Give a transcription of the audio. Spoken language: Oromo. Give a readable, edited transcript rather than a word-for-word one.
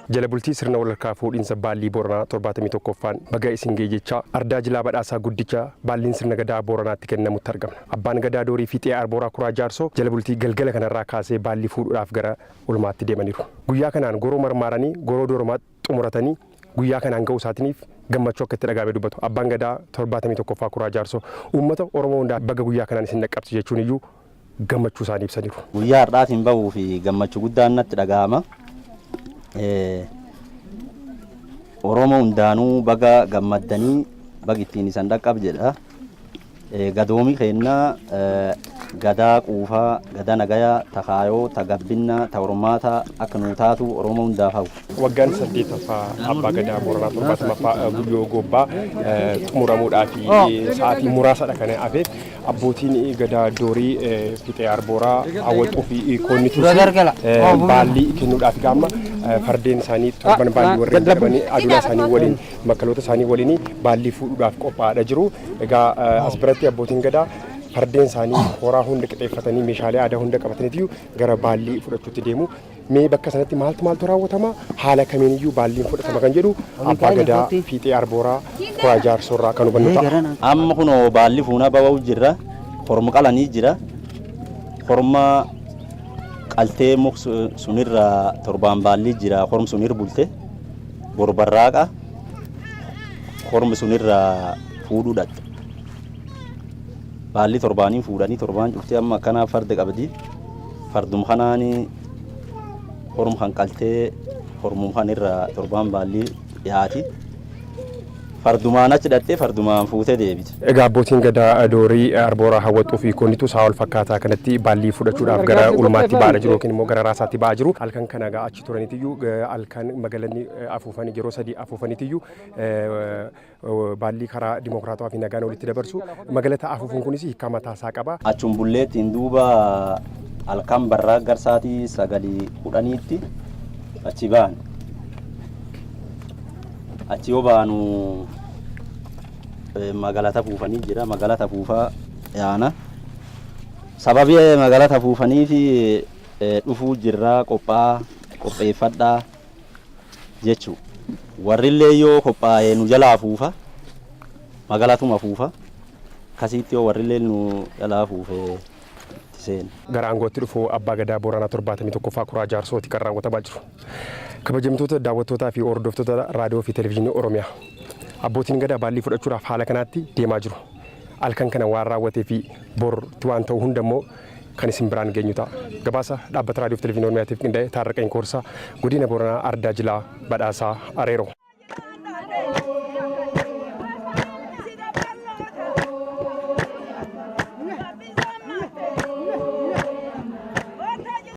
Jala bultii sirna walharkaa fuudhinsa baallii Booranaa 71ffaan baga isin ga'e jechaa Ardaa Jilaa Badhaasaa Guddicha baalliin sirna Gadaa Booranaatti kennamutti argamna. Abbaan Gadaa Doorii Fiixee Arbooraa Kuraa Jaarsoo jala bultii galgala kanarraa kaasee baallii fuudhuudhaaf gara Ulmaatti deemaniiru. Guyyaa kanaan goroo marmaaranii goroo doormaa xumuratanii guyyaa kanaan ga'uu isaatiniif gammachuu akka itti dhaga'ame dubbatu. Abbaan Gadaa 71ffaa Kuraa Jaarsoo uummata Oromoo hundaa baga guyyaa kanaan isin dhaqqabse jechuun iyyuu gammachuu isaanii ibsaniiru. Guyyaa har'aatiin bahuu fi gammachuu guddaan natti dhaga'ama. Oromoo hundaanuu baga gammaddanii baga ittiin isan dhaqqab jedha. Gadoomi keenna gadaa quufaa, gada nagaya, ta kaayoo, ta gabbinna, ta hormaata akka nuu taatu Oromoo hundaaf hawwa. Waggaan 8ffaa Abbaa Gadaa Booranaa 70ffaa Guyyoo Goobbaa xumuramuudhaaf sa'aatii muraasadha kan hafe. Abbootiin Gadaa Doorii Fiixee Arbooraa, Hawwaxxuu fi Koonnitus baallii kennuudhaaf gaama fardeen isaanii torban baallii warreen jedhamanii aduulaa isaanii waliin makkaloota isaanii waliin baallii fuudhuudhaaf qophaa'aadha jiru. Egaa as biratti abbootiin Gadaa fardeen isaanii horaa hunda qixeeffatanii meeshaalee aadaa hunda qabataniitu gara baallii fudhachuutti deemu. Mee bakka sanatti maaltu maaltu raawwatama? Haala kamiiniyyuu baalliin fudhatama kan jedhu Abbaa Gadaa Fiixee Arbooraa Kuraa Jaarsoorraa kan hubannu ta'a. Amma kunoo baalli fuunaa bawa'u jirra. Korma qalanii jira. Korma qaltee muk sunirra torbaan baalli jira. Korm sunir bulte. Bor barraaqa kormi sunirra fuudhuu dhaqxe. Baalli torbaaniin fuudhanii torbaan cuftee amma akkanaa farda qabdi. Fardum kanaan korm kan qaltee kormum kan irra torbaan baalli dhiyaati. Fardumaan achi dhaqxee fardumaan fuutee deebite. Egaa abbootiin Gadaa Doorii, Arbooraa, Hawwaxxuu fi Koonnituu sa'a wal fakkaataa kanatti baallii fudhachuudhaaf gara ulmaatti ba'aa jiru yookiin immoo gara raasaatti ba'aa jiru. Halkan kana egaa achi turaniitiyyuu halkan magalanni afuufanii yeroo sadii afuufaniitiyyuu baallii karaa dimokiraatawaa fi nagaan walitti dabarsu. Magalata afuufuun kunis hiikkaa mataa isaa qaba. Achum bulleettiin duuba halkan barraa gar sa'aatii sagalii kudhaniitti achi baane. Achi yoo baanu magalata fuufanii jira. Magalata fuufaa yaana. Sababii magalata fuufanii fi dhufuu jirraa qophaa qopheeffadhaa jechuu. Warrillee yoo qophaa'e nu jalaa fuufa. Magalatuma fuufa. Akkasitti yoo warrillee nu jalaa fuufe itti seena. Gara aangootti dhufuu Abbaa Gadaa Booranaa 71ffaa Kuraa Jaarsooti kan raawwatamaa jiru. Kabajamtoota daawwattootaa fi hordoftoota raadiyoo fi televezyiinii Oromiyaa. Abbootiin Gadaa baallii fudhachuudhaaf haala kanaatti deemaa jiru. Halkan kana waan raawwatee fi bor waan ta'u hunda immoo kan isin biraan geenyu ta'a. Gabaasa dhaabbata raadiyoo fi televezyiinii Oromiyaatiif qindaa'e Taarraqany Koorsaa, Godina Booranaa Ardaa Jilaa Badhaasaa Areeroo.